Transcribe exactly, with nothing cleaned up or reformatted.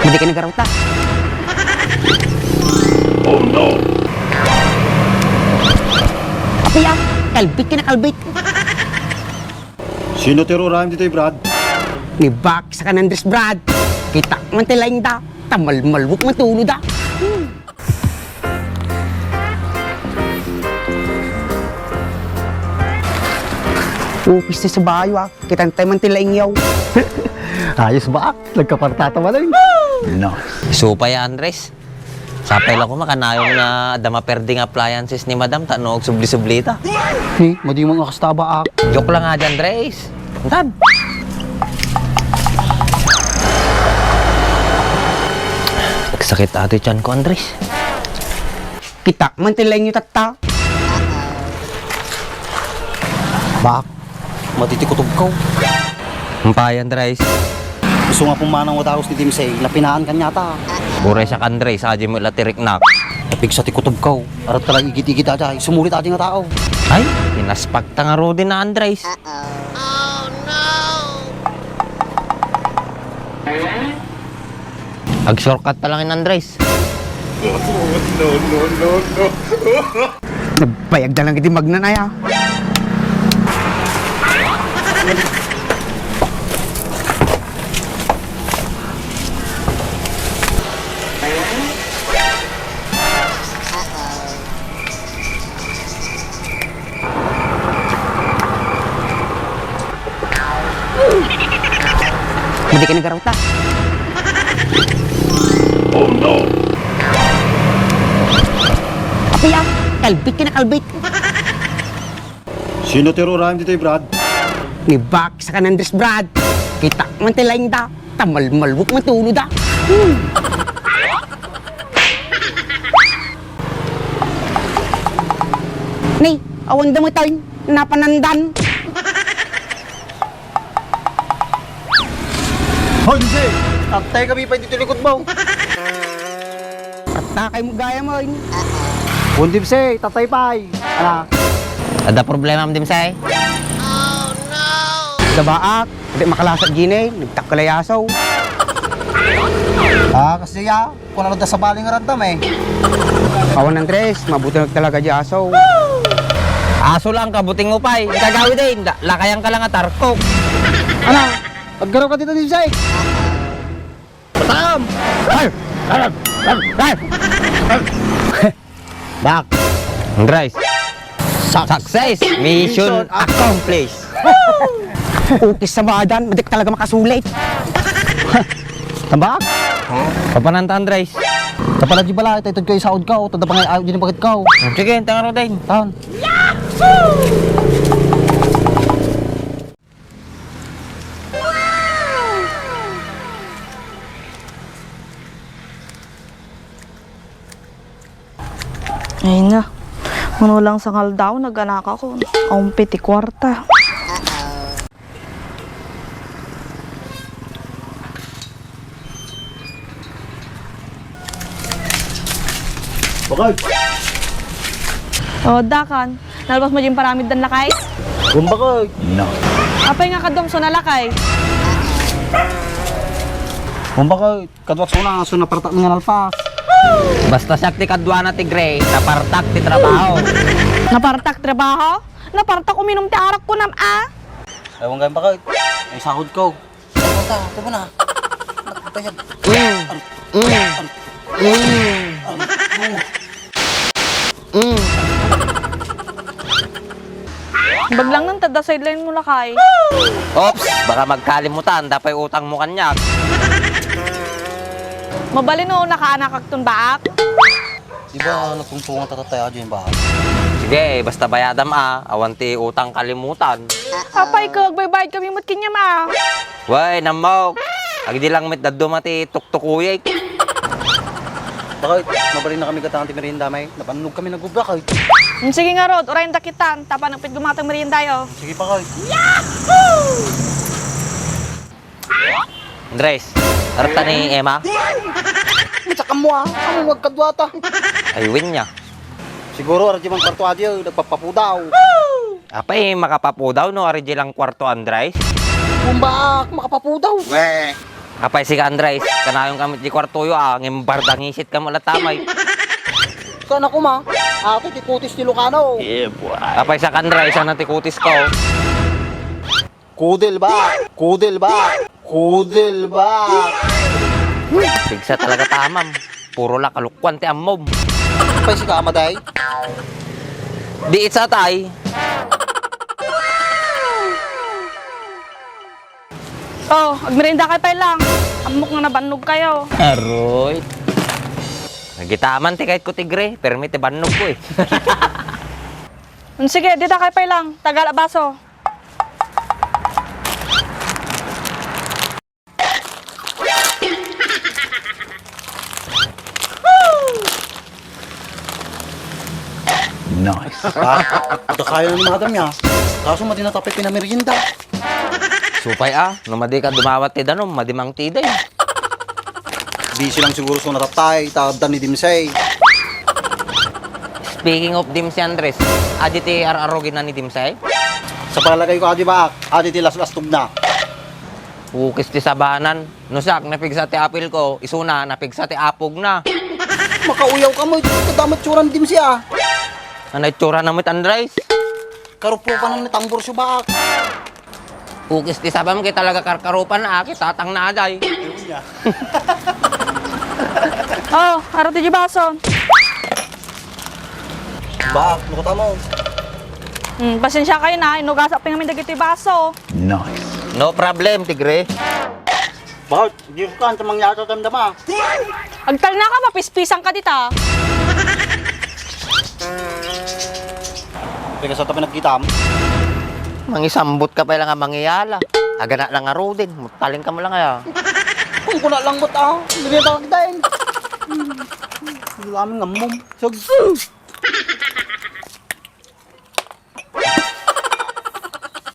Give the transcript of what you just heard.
Madi ka nagaruta. Oh no! Apay a, kalbit ka na, kalbit. Sino ti ruraem ditoy, Brad? Ni Bak sa kan Andres, Brad. Kita man ti laing da, ta malmalwek man ti ulo da. Hmm. Upis ti sa bayo, ah. Kitan tayo man ti laing yaw. Ayos ba, ak? Nagkapartata man, eh. No. Supay, Andres. Sapay la koma, kanayon nga adda maperdi nga appliances ni Madam, ta no, agsubli-sublita. Eh, madi man nga kasta, baak. Joke lang nga, Andres. Tan. Nagsakit atoy tiyan ko, Andres. Kita man ti laing yaw tatta. Baak, madi ti kutobko. Umpay, Andres. Isu nga pumanaw nga dagus ni Dimsay, napinaan kaniata. Uray siak, Andres, adi met la ti riknak. Napigsa ti kutobko. Arut ka la igit-igit adi, sumulit adi nga tao. Ay, pinaspakta ngaruden, Andres. Ag-shortcut ta lang in, Andres. No, no, no, no. Nagbayag na lang iti magnan aya. Madi ka nagaruta. Oh no! Apay a, kalbit ka na, kalbit. Sino ti ruraem ditoy, Brad? Ni Bak sa kan Andres, Brad. Kita man ti laing da, ta malmalwek man ti ulo da. Hmm. Ni, awan da met ay napanandan. Hoy, Dimsay! Tattay kami pay ditoy likod mo. Tatta kay mo gayam, oy. Kun Dimsay, tattay pay. Ala. Adda problema, Dimsay? Sa baak, di makalasat gini, nagtakkel ay aso. Ah, kasi ya. Kunano da sabali nga randam, eh. Awan, Andres, mabuting talaga di aso. Aso lang, kabuting mo pay. Kagawid, eh, inda, lakayan ka lang at tarkok. Ana, aggaraw ka dito, Dimsay. Batam! Ay! Ay! Ay! Baak. Andres. Success! Mission accomplished! Ukis sa badan, madik talaga makasulit. Tambak? Papananta, Andres. Kapala di bala, ita itud ko isaod ka, o tada pangay ayo di bakit ka. Sige, tanga ro din. Taon. Ay na. Mano lang sangal daw, naganak ako. Awan pay ti kuarta. Bakit? O, dakan. Nalpas mo dyan paramid dan lakay? Kumbakit. No. Apay nga kadwam so nalakay? Kumbakit. Kaduak suna, so napartak nga nalpas. Basta siak ti kaduana ti Gray, napartak ti trabaho. Napartak trabaho? Napartak uminum ti arak ko nam a? Ewan gayam bakit. Ay, sahod ko. Sahod ta, ito mo na. Nagpayag. Mm. Mm. Mm. Mm. Baglang nang tada sideline mo, lakay. Oops, baka magkalimutan, dapay utang mo kaniak. Mabalin no, nakaanakak ton baak? Di ba nagtungtungan ta tayo dyan baak? Sige, basta bayadam a, awan ti utang kalimutan. Apay ko, agbaybayad kami met kaniam a. Way, namok. Agidi lang met dadduma ti tuktukuyek. Bakit? Mabalin na kami gatang ti merienda, may. Nabannog kami nagubra, kay. Hmm, sige ngarud, uray da kitan, ta panagpit gumatang merienda yo. Sige, bakit? Andres, arta ni Emma? Matsakam mo, ah. Ano, magkadwata? Ay, win niya. Siguro, ardi man kwarto adi, nagpapapudaw. Apay, makapapudaw no, ari di lang kwarto, Andres? Kumbak, makapapudaw. Weh. Apay sika, Andres, kanayon kami ti kuartoyo, ah, ngem bardangisit kami latta may. Saan a koma? Ato ti kutis ti Ilocano. Apay sika, Andres, saan ti kutis ko? Kudel ba? Kudel ba? Kudel ba? Pigsa talaga tamam. Puro la kalokuan ti ammom. Apay sika, Ama, day? Di itsa tay. Oh, agmerienda kay pay lang. Ammok nga nabannog kayo. Aroy. Nagitaman ti kayat ko, Tigre. Permi ti bannog ko eh. Mm, sige, dita kay pay lang. Tagal a baso. Nice. Ah, dakayan ni madam ya. Kaso madi na tapay pinamerienda. Supay a, no madi ka dumawat ti danum, madi mangtiday. Busy lang siguro so natatay, ta adda ni Dimsay. Speaking of Dimsay, Andres, adi ti ar-arugina ni Dimsay? Sa palagay ko, adi ba, adi ti laslastog na. Ukis ti sabanan. No siak, napigsa ti apil ko, isuna, napigsa ti apog na. Makauyaw ka mo, iti kadama tsuran Dimsay a. Ano itsura na mo, Andres? Karupo pa nang natambor siya baak. Ukis ti sabam kay talaga karkarupan na, aki, tatang na aday. Oh, aro ti baso. Baak, lukuta mo. Hmm, pasensya kayo na, inugasak pa ngamin dagiti baso. Nice. No problem, Tigre. Baak, Diyos ka, anta mangyata damdama. Agtalna ka, mapispisan ka dita. Teka, sa tabi nagkitam? Mangisambot ka pa lang nga mangiyala. Agana lang nga rudin. Mutaling ka mo lang kaya. Kung kuna lang mo ta, hindi na kita eh. Wala aming ngamum. So,